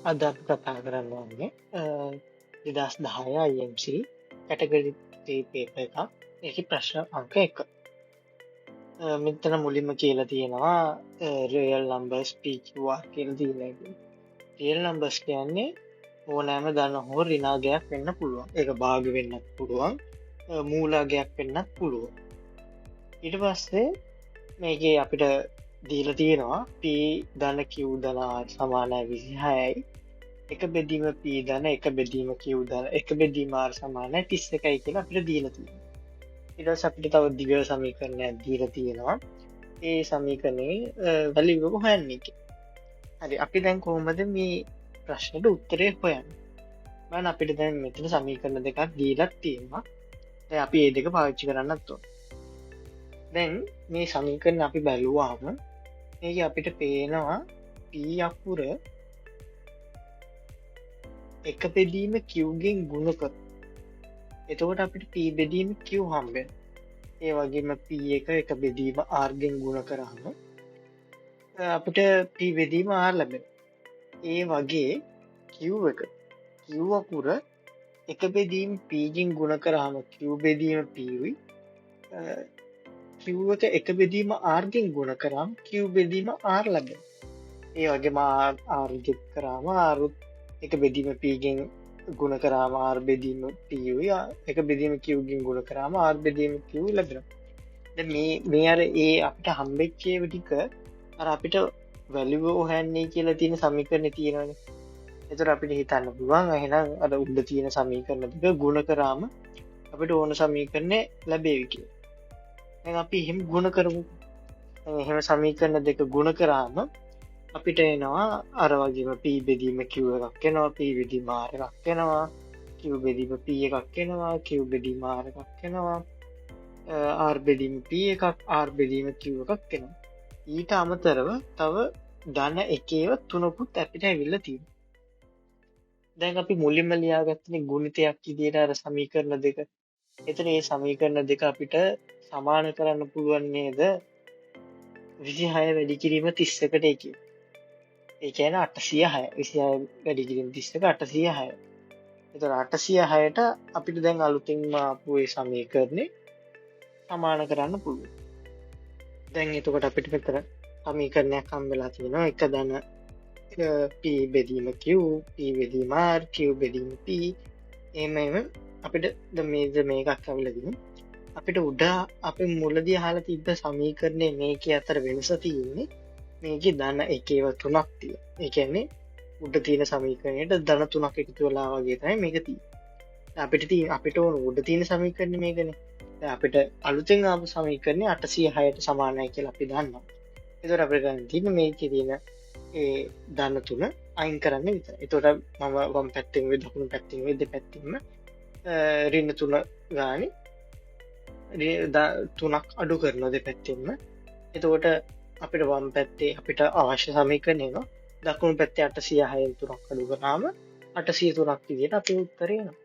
අද අපි කතා කරන්න යන්නේ 2010 IMC category 3 paper එකක්. ඒකේ ප්‍රශ්න අංක 1. මෙතන මුලින්ම කියලා තියෙනවා රියල් නම්බර්ස් PQR කියලා දීලා එක. රියල් නම්බර්ස් කියන්නේ ඕනෑම ධන හෝ ඍණාගයක් වෙන්න පුළුවන්. ඒක භාග වෙන්නත් පුළුවන්, මූලාගයක් වෙන්නත් පුළුවන්. ඊට පස්සේ මේකේ අපිට දීලා තියෙනවා P ධන Q ධන R සමානයි 26යි. එක බෙදීම P ධන එක බෙදීම Q ධන එක බෙදීම R සමානයි 31යි කියලා අපිට දීලා තියෙනවා. ඊට පස්සේ අපිට තව දිග සමීකරණයක් දීලා තියෙනවා. ඒ සමීකරණේ වැලියු එක හොයන්නේ කියලා. හරි, අපි දැන් කොහොමද මේ ප්‍රශ්නෙට උත්තරේ හොයන්නේ? බලන්න අපිට දැන් මෙතන සමීකරණ දෙකක් දීලා තියෙනවා. දැන් අපි මේ දෙක පාවිච්චි කරන්නත් ඕන. දැන් මේ සමීකරණ අපි බැලුවාම මේක අපිට පේනවා P අකුර එක බෙදීම Q ගෙන් ගුණ කර. එතකොට අපිට P බෙදීම Q හම්බ වෙනවා. ඒ වගේම P එක එක බෙදීම R ගෙන් ගුණ කරාම අපිට P බෙදීම R ලැබෙනවා. ඒ වගේ Q එක Q අකුර එක බෙදීම P ගෙන් ගුණ කරාම Q බෙදීම P උයි, Q එක එක බෙදීම R ගෙන් ගුණ කරාම Q බෙදීම R ලැබෙනවා. ඒ වගේම R ගෙත් කරාම R උත් එක බෙදීම P ගෙන් ගුණ කරාම R බෙදීම P උයි, එක බෙදීම Q ගෙන් ගුණ කරාම R බෙදීම Q ලැබෙනවා. දැන් මේ අර ඒ අපිට හම්බෙච්ච ඒවා ටික අර අපිට වැලියු හොයන්නේ කියලා තියෙන සමීකරණේ තියෙනවනේ. ඒතර අපිට හිතන්න පුළුවන් එහෙනම් අර උඩ තියෙන සමීකරණ දෙක ගුණ කරාම අපිට ඕන සමීකරණේ ලැබේවි කියලා. දැන් අපි එහෙම ගුණ කරමු. දැන් එහෙම සමීකරණ දෙක ගුණ කරාම අපිට එනවා අර වගේම P බෙදීම Q එකක් එනවා, P බෙදීම R එකක් එනවා, Q බෙදීම P එකක් එනවා, Q බෙදීම R එකක් එනවා, R බෙදීම P එකක්, R බෙදීම Q එකක් එනවා. ඊට අමතරව තව ධන එකේව තුනකුත් අපිට ඇවිල්ලා තියෙනවා. දැන් අපි මුලින්ම ලියාගත්තනේ ගුණිතයක් විදියට අර සමීකරණ දෙක. එතන මේ සමීකරණ දෙක අපිට සමාන කරන්න පුළුවන් නේද? 26 වැඩි කිරීම 31ට එකේ. ඒ කියන්නේ 806. 26 වැඩි කිරීම 31 806. එතකොට 806ට අපිට දැන් අලුතින්ම ආපු මේ සමීකරණේ සමාන කරන්න පුළුවන්. දැන් එතකොට අපිට මෙතන සමීකරණයක් හම්බ වෙලා තියෙනවා. එක ධන P බෙදීම Q, P බෙදීම R, Q බෙදීම P. එහෙම එහෙම අපිට දැන් මේ මේකක් ඇවිල්ලා තියෙනවා. අපිට උඩ අපි මුලදී අහලා තිබ්බ සමීකරණේ මේකේ අතර වෙනස තියෙන්නේ මේකේ ධන එකේව තුනක් තියෙනවා. ඒ කියන්නේ උඩ තියෙන සමීකරණයට ධන තුනක් එකතු වෙලා වගේ තමයි මේක තියෙන්නේ. දැන් අපිට ඕන උඩ තියෙන සමීකරණේ මේකනේ. දැන් අපිට අලුතෙන් ආපු සමීකරණේ 806ට සමානයි කියලා අපි දන්නවා. ඒතකොට අපිට ගන්න තියෙන්නේ මේකේ තියෙන ඒ ධන තුන අයින් කරන්න විතරයි. ඒතකොට මම වම් පැත්තෙන් වෙයි දකුණු පැත්තෙන් වෙයි දෙපැත්තෙන්ම ඍණ තුන ගානේ තුනක් අඩු කරනවා දෙපැත්තෙන්ම. එතකොට අපිට වම් පැත්තේ අපිට අවශ්‍ය සමීකරණය එනවා. දකුණු පැත්තේ 806න් තුනක් අඩු කරාම 803ක් විදියට අපේ උත්තරේ එනවා.